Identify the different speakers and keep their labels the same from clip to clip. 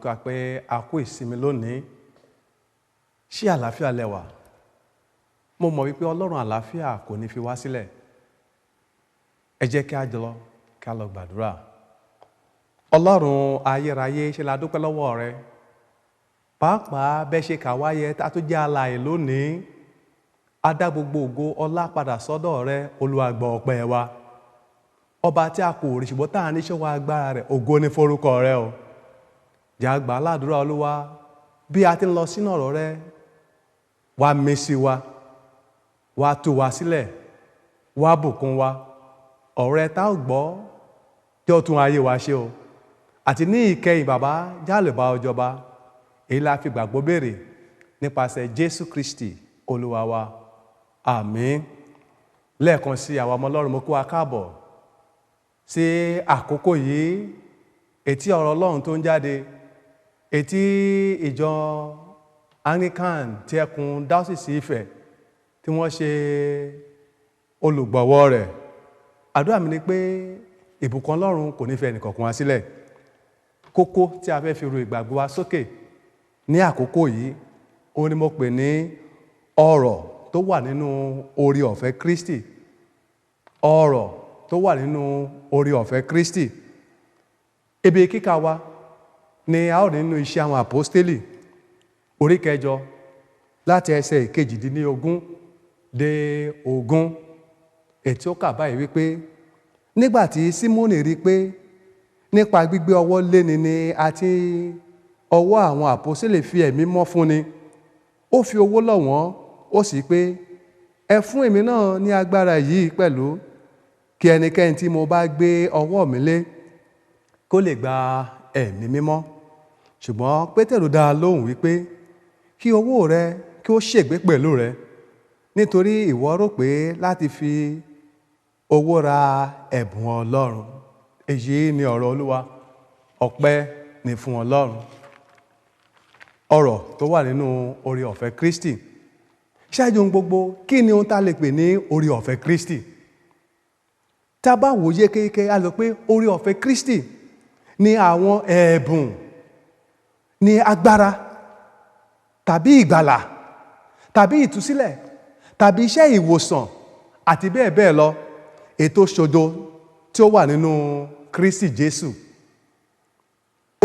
Speaker 1: Mo kí wa pé a kú ìsinmi lónìí. Ṣé àlàáfíà lẹ wà? Mo mọ̀ wípé Ọlọ́run àlàáfíà kò ní fi wá sílẹ̀. Ẹ jẹ́ kí a jọ kí a lọ gbàdúrà. Ọlọ́run ayérayé, ṣe la dúpẹ́ lọ́wọ́ rẹ. Pàápàá bẹ́ẹ̀ ṣe kà wáyé tá a tó jẹ́ alààyè lónìí. A dá gbogbo ògo ọlá padà sọ́dọ̀ rẹ. Olúwa, gbọ́ ọpẹ́ wa. Ọba tí a kò rí ṣùgbọ́n tá a níṣẹ́ wa agbára rẹ̀, ògo ní forúkọ rẹ o. Jà gbà ládùúrà, Olúwa, bí a ti ń lọ sínú ọ̀rọ̀ rẹ, wá mí sí wa, wá tú wa sílẹ̀, wá bùkún wa. Ọ̀rẹ́ tá ò gbọ́ tí ó tún ayé wa ṣe o. Àti ní ìkẹyìn, bàbá, jálè bá ọjọba. Èyí la fi gbàgbọ́ béèrè nípasẹ̀ Jésù Kristi Olúwa wa. Àmín. Lẹ́ẹ̀kan sí, àwọn ọmọ Ọlọ́run, mo kó wa káàbọ̀ sí àkókò yìí, etí ọ̀rọ̀ Ọlọ́run tó ń jáde, etí ìjọ Anglican tí ẹkùn Dáúsìsì Ifẹ̀ tí wọ́n ṣe olùgbọ̀wọ́ rẹ̀. Àdúrà mi ni pé ìbùkún Ọlọ́run kò ní fẹ́ ẹnìkọ̀ọ̀kan wá sílẹ̀. Kókó tí a fẹ́ fi ru ìgbàgbọ́ wa sókè ní àkókò yìí, òun ni mo pè ní ọrọ̀ tó wà nínú oore ọ̀fẹ́ Kristi. Ọrọ̀ tó wà nínú oore ọ̀fẹ́ Kristi. Ibi kíkà wa ni a ó rí nínú Iṣẹ́ Àwọn Àpọ́stélì, orí 8, láti ẹsẹ̀ 18 dé 20. Ètí ó kà báyìí wípé, nígbà tí Símónì rí i pé nípa gbígbé ọwọ́ léni ni àti ọwọ́ àwọn àpọ́stélì fi ẹ̀mí mọ́ fúnni, ó fi owó lọ̀ wọ́n, ó sì pé, "Ẹ fún èmi náà ní agbára yìí pẹ̀lú, kí ẹnikẹ́ni tí mo bá gbé ọwọ́ mi lé kó lè gba ẹ̀mí mímọ́." Ṣùgbọ́n Pétérù dá a lóhùn wípé, "Kí owó rẹ kí ó ṣègbé pẹ̀lú rẹ, nítorí ìwọ rò pé láti fi owó ra ẹ̀bùn Ọlọ́run." Èyí ni ọ̀rọ̀ Olúwa. Ọpẹ́ ni fún Ọlọ́run. Ọrọ̀ tó wà nínú oore ọ̀fẹ́ Kristi. Ṣáájú ohun gbogbo, kí ni ohun tá a lè pè ní oore ọ̀fẹ́ Kristi? Tá a bá wò yékéyéké, a lọ pé oore ọ̀fẹ́ Kristi ní àwọn ẹ̀bùn, ní agbára tàbí ìgbàlà tàbí ìtúsílẹ̀ tàbí iṣẹ́ ìwòsàn àti bẹ́ẹ̀ bẹ́ẹ̀ lọ, ètò ṣojo tí ó wà nínú Kristi Jésù.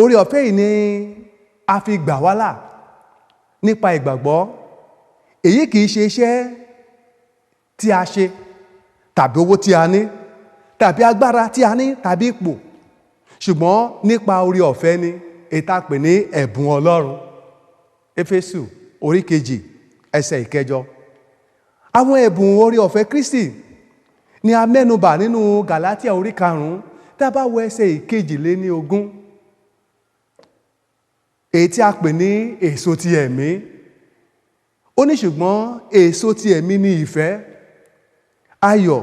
Speaker 1: Oore ọ̀fẹ́ yìí ni a fi gbà wá là nípa ìgbàgbọ́. Èyí kì í ṣe iṣẹ́ tí a ṣe tàbí owó tí a ní tàbí agbára tí a ní tàbí ipò, ṣùgbọ́n nípa oore ọ̀fẹ́ ni, èyí tá a pè ní ẹ̀bùn Ọlọ́run. Éfésù orí 2, ẹsẹ̀ 8. Àwọn ẹ̀bùn oore ọ̀fẹ́ Kristi ni a mẹ́nubà nínú Gàlátíà orí 5, tá a bá wo ẹsẹ̀ 22, èyí tí a pè ní èso ti ẹ̀mí. Ó ní, "Ṣùgbọ́n èso ti ẹ̀mí ní ìfẹ́, ayọ̀,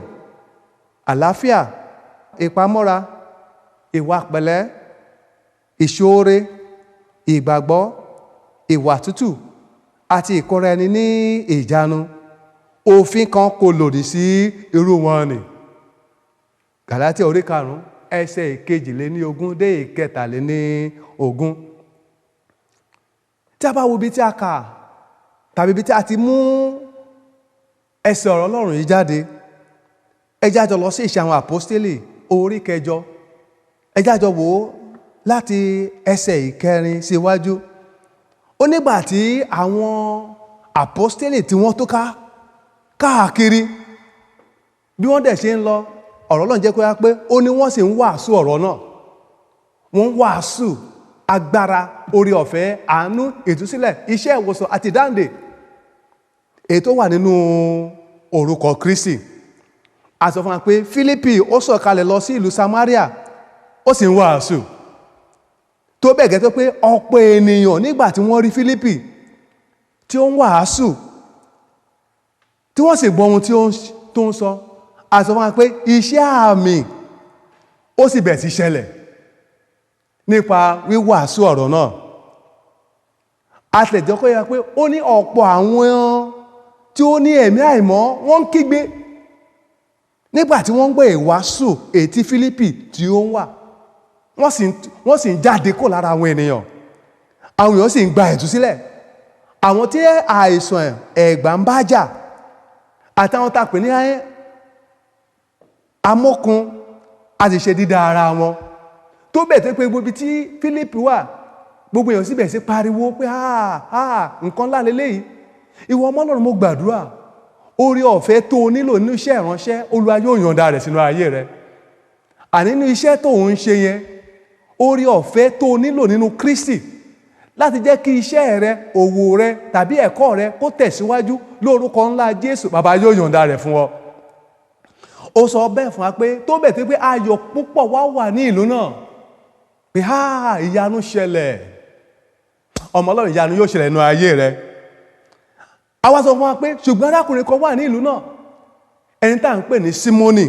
Speaker 1: àlàáfíà, ìpamọ́ra, ìwà pẹ̀lẹ́, ìṣoore, ìgbàgbọ́, ìwà tútù àti ìkóra ẹni ní ìjánu. Òfin kan kò lòdì sí irú wọn ni." Gàlátíà orí 5, ẹsẹ̀ 22 dé 23. Tí a bá wo ibi tí a kà tàbí ibi tí a ti mú ẹsẹ̀ ọ̀rọ̀ Ọlọ́run yìí jáde, ẹ jẹ́ á jọ lọ sí Ìṣe Àwọn Àpọ́stélì orí 8. Ẹ jẹ́ á jọ wò ó láti ẹsẹ̀ 4 síwájú. Ó nígbà tí àwọn àpọ́stélì tí wọ́n tó ká káàkiri, bí wọ́n dẹ̀ ṣe ń lọ, ọ̀rọ̀ Ọlọ́run jẹ́ kó yá pé ó ní wọ́n sì ń wàásù ọ̀rọ̀ náà. Wọ́n ń wàásù agbára oore ọ̀fẹ́, àánú, ìtúsílẹ̀, iṣẹ́ ìwòsàn àti ìdáǹdè èyí tó wà nínú orúkọ Kristi. A sọ fún wa pé Fílípì ó sọ̀kalẹ̀ lọ sí ìlú Samaria, ó sì ń wàásù tó bẹ́ẹ̀ gẹ́gẹ́ pé ọ̀pọ̀ ènìyàn, nígbà tí wọ́n rí Fílípì tí ó ń wàásù, tí wọ́n sì gbọ́ ohun tí ó tó ń sọ, a sọ fún wa pé iṣẹ́ àmì ó sì bẹ̀ sí ṣẹlẹ̀ nípa wíwàásù ọ̀rọ̀ náà. A tilẹ̀ jẹ́ kó yẹ pé ó ní ọ̀pọ̀ àwọn tí ó ní ẹ̀mí àìmọ́, wọ́n ń kígbe nígbà tí wọ́n ń gbọ́ ìwàásù èyí tí Fílípì tí ó ń wà, wọ́n sì ń jáde kó lára àwọn ènìyàn. Àwọn èèyàn sì ń gba ìtúsílẹ̀. Àwọn tí àìsàn ẹ̀gbà ń bá jà àtàwọn tá a pè ní amókun, a sì ṣe dídá ara wọn. Tó bẹ̀ tó pé gbogbo ibi tí Fílípì wà, gbogbo èèyàn síbẹ̀ sí pariwo pé, "Ah ah, nǹkan ńlá leléyìí." Ìwọ ọmọ Ọlọ́run, mo gbàdúrà, oore ọ̀fẹ́ tó o nílò nínú iṣẹ́ ìránṣẹ́, Olúwa yóò yọ̀ǹda rẹ̀ sínú ayé rẹ. Àní nínú iṣẹ́ tó ń ṣe yẹn, oore ọ̀fẹ́ tó o nílò nínú Kristi láti jẹ́ kí iṣẹ́ rẹ, òwò rẹ tàbí ẹ̀kọ́ rẹ kó tẹ̀síwájú, lórúkọ ńlá Jésù, Bàbá yóò yọ̀ǹda rẹ̀ fún ọ. Ó sọ bẹ́ẹ̀ fún wa pé tó bẹ̀ tó pé ayọ̀ púpọ̀ wá wà ní ìlú náà pé ha, ìyanu ṣẹlẹ̀. Ọmọ Ọlọ́run, ìyanu yóò ṣẹlẹ̀ nínú ayé rẹ. Àwa sọ fún wa pé ṣùgbọ́n arákùnrin kan wà ní ìlú náà, ẹni tá à ń pè ní Símónì,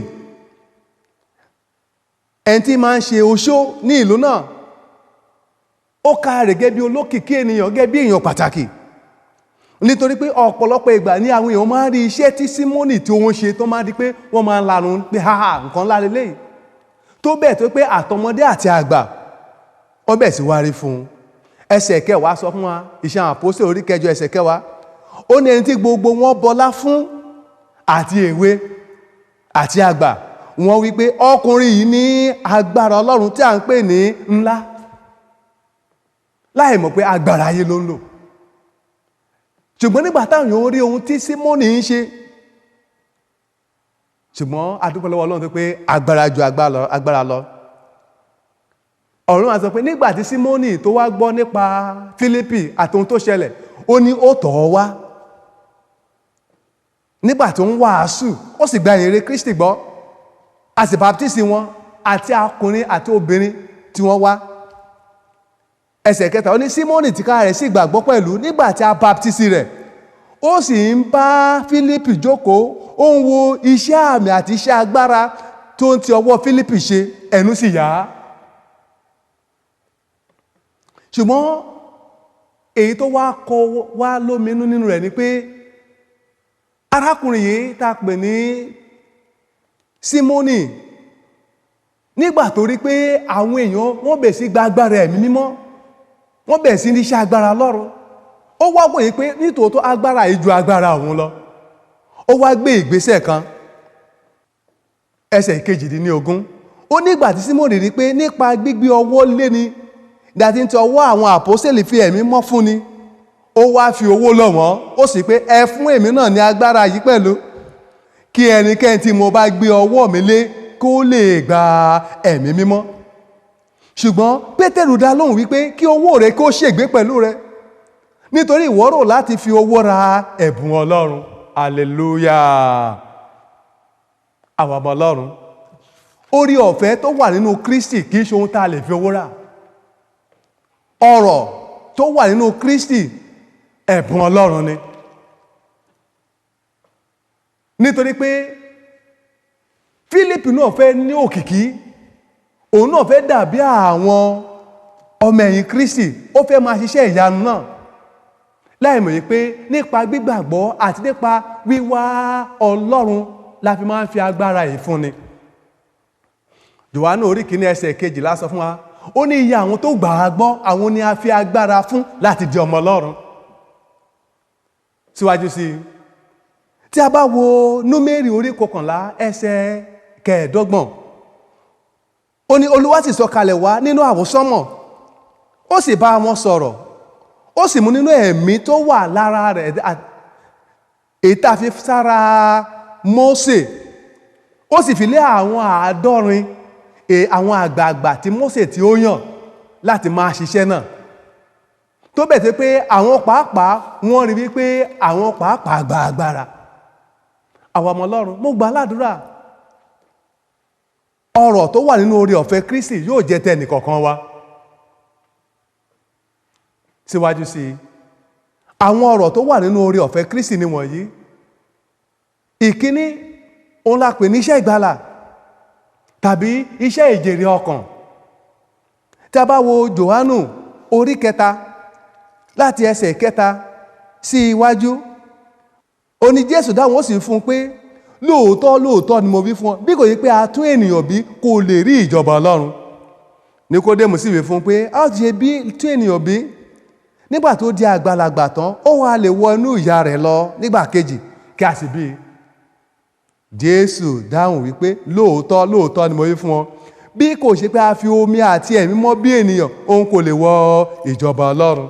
Speaker 1: ẹni tí máa ń ṣe oṣó ní ìlú náà. Ó ka rẹ̀ gẹ́gẹ́ bí olókìkí ènìyàn, gẹ́gẹ́ bí èèyàn pàtàkì, nítorí pé ọ̀pọ̀lọpọ̀ ìgbà ní àwọn èèyàn máa ń rí iṣẹ́ tí Símónì tí òun ṣe, tó máa di pé wọ́n máa ń lanu pé, "Ha ha, nǹkan ńlá leléyìí." Tó bẹ́ẹ̀ tó pé àtọmọdé àti àgbà, wọ́n bẹ̀ sí wárí fún un. Ẹsẹ̀ kẹwàá sọ fún wa, Iṣẹ́ àwọn Àpọ́sítélì orí 8 ẹsẹ̀ 10, ó ní ẹni tí gbogbo wọn bọlá fún, àti èwe àti àgbà, wọ́n wí pé, "Ọkùnrin yìí ní agbára Ọlọ́run tí à ń pè ní ńlá," láì mọ̀ pé agbára ayé ló ń lò. Ṣùgbọ́n nígbà táwọn èèyàn rí ohun tí Símónì ń ṣe, ṣùgbọ́n a dúpẹ́ lọ́wọ́ Ọlọ́run tó pé agbára ju agbára lọ. Ọ̀run á sọ pé nígbà tí Símónì tó wá gbọ́ nípa Fílípì àti ohun tó ṣẹlẹ̀, ó ní ó tọ̀ ọ́ wá nígbà tó ń wàásù, ó sì gba ìyìnrere Kristi gbọ́. A sì baptisi wọn, àti ọkùnrin àti obìnrin tí wọ́n wá. Ẹsẹ̀ kẹta, ó ní Símónì tìkára rẹ̀ sì gbàgbọ́ pẹ̀lú nígbà tí a baptisi rẹ̀, ó sì ń bá Fílípì jókòó, ó ń wo iṣẹ́ àmì àti iṣẹ́ agbára tó ń ti ọwọ́ Fílípì ṣe, ẹnu sì yà á. Ṣùgbọ́n èyí tó wá kọ wá lóminú nínú rẹ̀ ni pé arákùnrin yìí tá a pè ní Símónì, nígbà tó rí pé àwọn èèyàn wọ́n bẹ̀ sí gba agbára Ẹ̀mí Mímọ́, wọ́n bẹ̀ sí ní iṣẹ́ agbára lọ́run, ó wá wòye pé nítòótọ́ agbára yìí ju agbára òun lọ. Ó wá gbé ìgbésẹ̀ kan. Ẹsẹ̀ 18, ó nígbà tí Símónì rí pé nípa gbígbé ọwọ́ lé ni dàtí ti ọwọ́ àwọn àpọ́sẹ̀lì fi Ẹ̀mí Mọ́ fún ni, ó wá fi owó lọ̀ wọ́n, ó sì pé, "Ẹ fún èmi náà ní agbára yìí pẹ̀lú, kí ẹnikẹ́ni tí mo bá gbé ọwọ́ mi lé kó lè gba Ẹ̀mí Mímọ́." Ṣùgbọ́n Pétérù dá lóhùn wípé, "Kí owó rẹ kó ṣègbé pẹ̀lú rẹ, nítorí ìwọ rò láti fi owó ra ẹ̀bùn Ọlọ́run." Hallelujah! Àwọn ọmọ Ọlọ́run, orí ọ̀fẹ́ tó wà nínú Kristi kì í ṣe ohun tá a lè fi owó rà. Ọrọ̀ tó wà nínú Kristi, ẹ̀bùn Ọlọ́run ni. Nítorí pé Fílípì náà fẹ́ ní òkìkí, òun náà fẹ́ dàbí àwọn ọmọ ẹ̀yìn Kristi, ó fẹ́ máa ṣiṣẹ́ ìyanu náà, láì mọ̀ yìí pé nípa gbígbàgbọ́ àti nípa wíwá Ọlọ́run la fi máa ń fi agbára yìí fúnni. Jòhánù orí 1 ẹsẹ̀ 12 sọ fún wa, ó ní iye àwọn tó gbà á gbọ́, àwọn ni a fi agbára fún láti di ọmọ Ọlọ́run. Síwájú sí i, tí a bá wo Númérì orí 11 ẹsẹ̀ 25, ó ní Olúwa sì sọ̀kalẹ̀ wá nínú àwọsánmọ̀, ó sì bá wọn sọ̀rọ̀, ó sì mú nínú ẹ̀mí tó wà lára rẹ̀, èyí tá a fi sára Mósè, ó sì fi lé àwọn 70 àwọn àgbààgbà tí Mósè tí ó yàn láti máa ṣiṣẹ́ náà, tó bẹ̀ tó pé àwọn pàápàá wọ́n rí wípé àwọn pàápàá gba agbára. Àwọn ọmọ Ọlọ́run, mo gbà ládùúrà, ọrọ̀ tó wà nínú oore ọ̀fẹ́ Kristi yóò jẹ́ tẹnì kọ̀ọ̀kan wa. Síwájú sí i, àwọn ọrọ̀ tó wà nínú oore ọ̀fẹ́ Kristi ni wọ̀nyí. Ìkíní, òun la pè ní iṣẹ́ ìgbàlà tàbí iṣẹ́ ìjèrè ọkàn. Tí a bá wo Jòhánù orí 3 láti ẹsẹ̀ 3 sí iwájú, ó ní Jésù dáhùn, ó sì fún un pé, "Lóòótọ́ lóòótọ́ ni mo wí fún ọ, bí kò yí pé a tún ènìyàn bí, kò lè rí ìjọba Ọlọ́run." Níkódémù sì wí fún un pé, "A ó ti ṣe bí tún ènìyàn bí?" Nígbà tó di àgbàlagbà tán, ó wá lè wọ inú ìyá rẹ̀ lọ nígbà kejì kí a sì bí i? Jésù dáhùn wípé, lóòótọ́ lóòótọ́ ni mo wí fún ọ, bí kò ṣe pé a fi omi àti ẹ̀mí mọ́ bí ènìyàn, òun kò lè wọ ìjọba Ọlọ́run.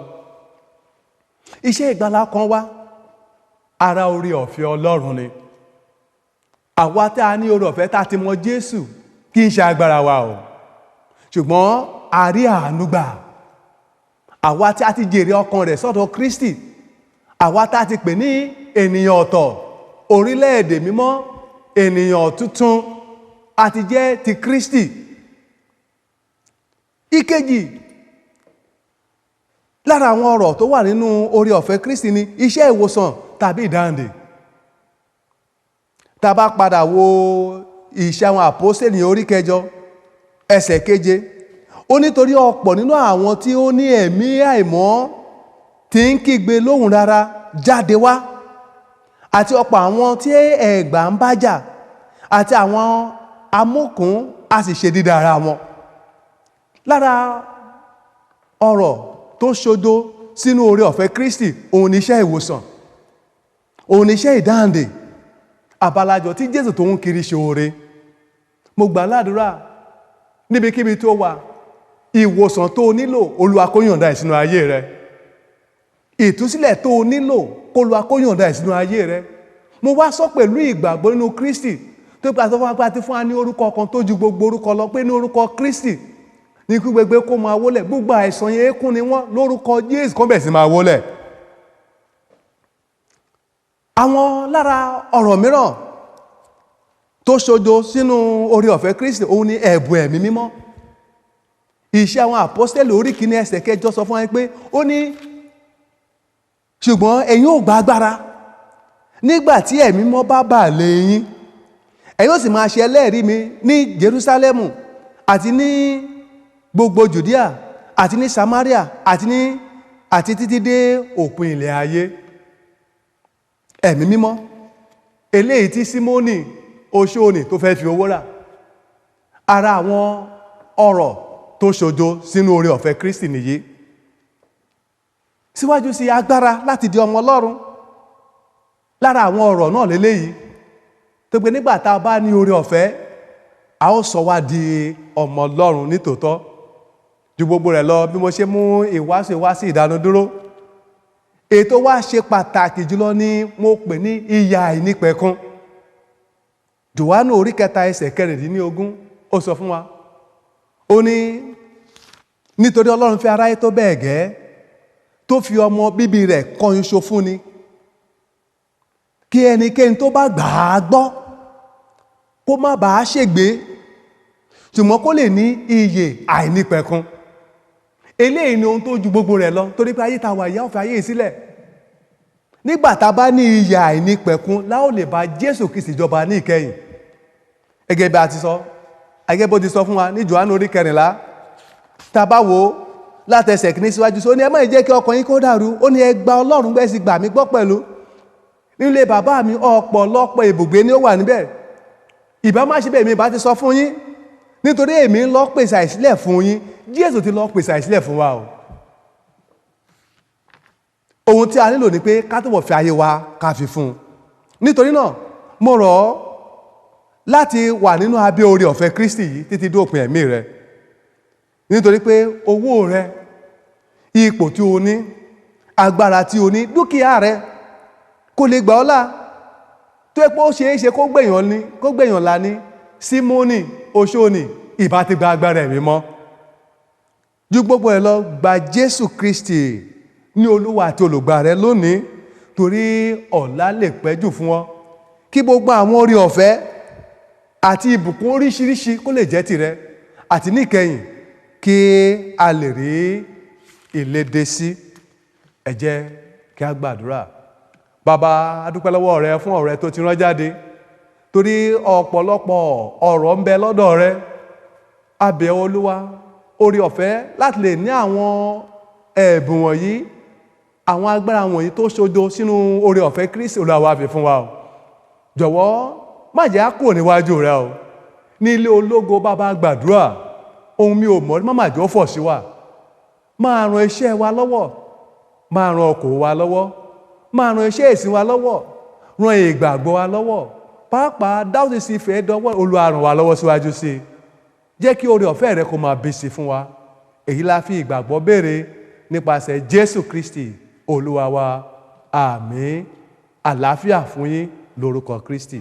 Speaker 1: Iṣẹ́ ìgbàlà kan wá, ara oore ọ̀fẹ́ Ọlọ́run ni. Àwa tá a ní oore ọ̀fẹ́, tá a ti mọ Jésù, kì í ṣe agbára wa o, ṣùgbọ́n a rí àánú gbà. Àwa tí a ti jèrè ọkàn rẹ̀ sọ́dọ̀ Kristi, àwa tá a ti pè ní ènìyàn ọ̀tọ̀, orílẹ̀-èdè mímọ́, ènìyàn tuntun, a ti jẹ́ ti Kristi. Ìkejì lára àwọn ọ̀rọ̀ tó wà nínú oore ọ̀fẹ́ Kristi ni iṣẹ́ ìwòsàn tàbí ìdáǹdè. Tá a bá padà wo Ìṣe àwọn Àpọ́sítélì orí 8 ẹsẹ̀ 7, ó nítorí ọ̀pọ̀ nínú àwọn tí ó ní ẹ̀mí àìmọ́ tí ń kígbe lóhùn rara jáde wá, àti ọ̀pọ̀ àwọn tí ẹ̀gbà ń bá jà, àti àwọn amúkùn, a sì ṣe dídá ara wọn. Lára ọ̀rọ̀ tó ṣodo sínú oore ọ̀fẹ́ Kristi, òun ni iṣẹ́ ìwòsàn, òun ni iṣẹ́ ìdáǹdè. Àbálàjọ tí Jésù tó ń kiri ṣe oore. Mo gbà ládùúrà, níbikíbi tó wà, ìwòsàn tó nílò, Olúwa kó yọ̀ǹda ẹ̀ sínú ayé rẹ. Ìtúsílẹ̀ tó nílò, k'Olúwa kó yọ̀ǹda ẹ̀ sínú ayé rẹ. Mo wá sọ pẹ̀lú ìgbàgbọ́ nínú Kristi tó gba sọ fún wa pé a ti fún wa ní orúkọ kan tó ju gbogbo orúkọ lọ, pé ní orúkọ Kristi ní kí gbogbo kó máa wólẹ̀, gbogbo àìsàn yẹn, eékún ni wọ́n, lórúkọ Jésù kó bẹ̀rẹ̀ sí máa wólẹ̀. Àwọn lára ọ̀rọ̀ mìíràn tó ṣojo sínú oore ọ̀fẹ́ Kristi, òun ni ẹ̀bùn ẹ̀mí mímọ́. Ìṣe àwọn Àpọ́sítélì orí 1 ẹsẹ̀ 8 sọ fún wa pé ó ní, ṣùgbọ́n ẹ̀yin ó gba agbára nígbà tí ẹ̀mí mímọ́ bá bà lé yín, ẹ̀yin ó sì máa ṣe ẹlẹ́rìí mi ní Jerúsálẹ́mù àti ní gbogbo Judea àti ní Samaria àti títí dé òpin ilẹ̀ ayé. Ẹ̀mí mímọ́ eléyìí tí Símónì oṣóòní tó fẹ́ fi owó rà, ara àwọn ọ̀rọ̀ tó ṣojo sínú oore ọ̀fẹ́ Kristi nìyí. Síwájú sí, agbára láti di ọmọ Ọlọ́run, lára àwọn ọ̀rọ̀ náà lélẹ́yìí tó pé nígbà tá a bá ní oore ọ̀fẹ́, a ó sọ wá di ọmọ Ọlọ́run nítòótọ́. Ju gbogbo rẹ̀ lọ, bí mo ṣe mú ìwáṣọ wá sí ìdánudúró, ètò wa ṣe pàtàkì jùlọ ní mo pè ní ìyè àìnípẹ̀kun. Jòhánù orí 3 ẹsẹ̀ 16, ó sọ fún wa, ó ní nítorí Ọlọ́run fẹ́ aráyé tó bẹ́ẹ̀ gẹ́, tó fi ọmọ bíbí rẹ̀ kan ṣoṣo fún ni, kí ẹnikẹ́ni tó bá gbà á gbọ́ kó má bàa ṣègbé, ṣùgbọ́n kó lè ní ìyè àìnípẹ̀kun. Eléyìí ni ohun tó ju gbogbo rẹ̀ lọ, torí pé ayé ta wà ìyá òfin ayé yìí sílẹ̀. Nígbà tá a bá ní ìyè àìnípẹ̀kun la ó lè bá Jésù Kristi jọba ní ìkẹyìn, gẹ́gẹ́ bí a ti sọ, gẹ́gẹ́ bó ti sọ fún wa ní Jòhánù orí 14. Tá a bá wò ó látẹsẹ̀ 1 síwájú sí, ó ní ẹ má jẹ́ kí ọkàn yín kó dàrú. Ó ní ẹ gba Ọlọ́run gbọ́, ẹ sì gbà mí gbọ́ pẹ̀lú. Nílé bàbá mi, ọ̀pọ̀lọpọ̀ ibùgbé ni ó wà níbẹ̀. Ìbá má ṣe bẹ́ẹ̀, mi ìbá ti sọ fún yín, nítorí èmi ń lọ pèsè àìsílẹ̀ fún yín. Jésù ti lọ pèsè àìsílẹ̀ fún wa o. Ohun tí a nílò ni pé ká túbọ̀ fi ayé wa ká fi fún un. Nítorí náà, mo rọ̀ ọ́ láti wà nínú abẹ́ oore ọ̀fẹ́ Kristi yìí títí dópin ẹ̀mí rẹ, nítorí pé owó rẹ, ipò tí o ní, agbára tí o ní, dúkìá rẹ kò lè gbà ọ́ là. Tó ẹ pé ó ṣeé ṣe kó gbèyàn ní kó gbèyàn là ní, Símónì oṣóòní ìbá ti gba agbára ẹ̀mí mọ́. Ju gbogbo ẹ̀ lọ, gba Jésù Kristi ní Olúwa àti olùgbà rẹ lónìí, torí ọ̀la lè pẹ́ jù fún ọ, kí gbogbo àwọn oore ọ̀fẹ́ àti ìbùkún oríṣiríṣi kó lè jẹ́ tìrẹ, àti níkẹyìn kí a lè rí ìlédè sí. Ẹ jẹ́ kí a gbàdúrà. Bàbá, a dúpẹ́ lọ́wọ́ rẹ fún ọ̀rẹ́ tó ti rán jáde, torí ọ̀pọ̀lọpọ̀ ọ̀rọ̀ ń bẹ lọ́dọ̀ rẹ. A bẹ̀ ọ́, Olúwa, oore ọ̀fẹ́ láti lè ní àwọn ẹ̀bùn wọ̀nyí, àwọn agbára wọ̀nyí tó ṣojo sínú oore ọ̀fẹ́ Kristi, Olúwa wa fi fún wa o. Jọ̀wọ́, má jẹ́ á kúrò níwájú rẹ o. Ní ilé ológo, bàbá, gbàdúrà, ohun mi ò mọ̀, má má jọ fọ̀ sí wa. Máa ran iṣẹ́ wa lọ́wọ́. Máa ran okòwò wa lọ́wọ́, máa ran iṣẹ́ ìsìn wa lọ́wọ́, ran ìgbàgbọ́ wa lọ́wọ́. Pàápàá Dáúsìsì Ifẹ̀ dọ́wọ́. Olúwa, ràn wá lọ́wọ́ síwájú sí i. Jẹ́ kí oore ọ̀fẹ́ rẹ kó máa bí sí fún wa. Èyí la fi ìgbàgbọ́ béèrè nípasẹ̀ Jésù Kristi Olúwa wa. Àmín. Àlàáfíà fún yín lórúkọ Kristi.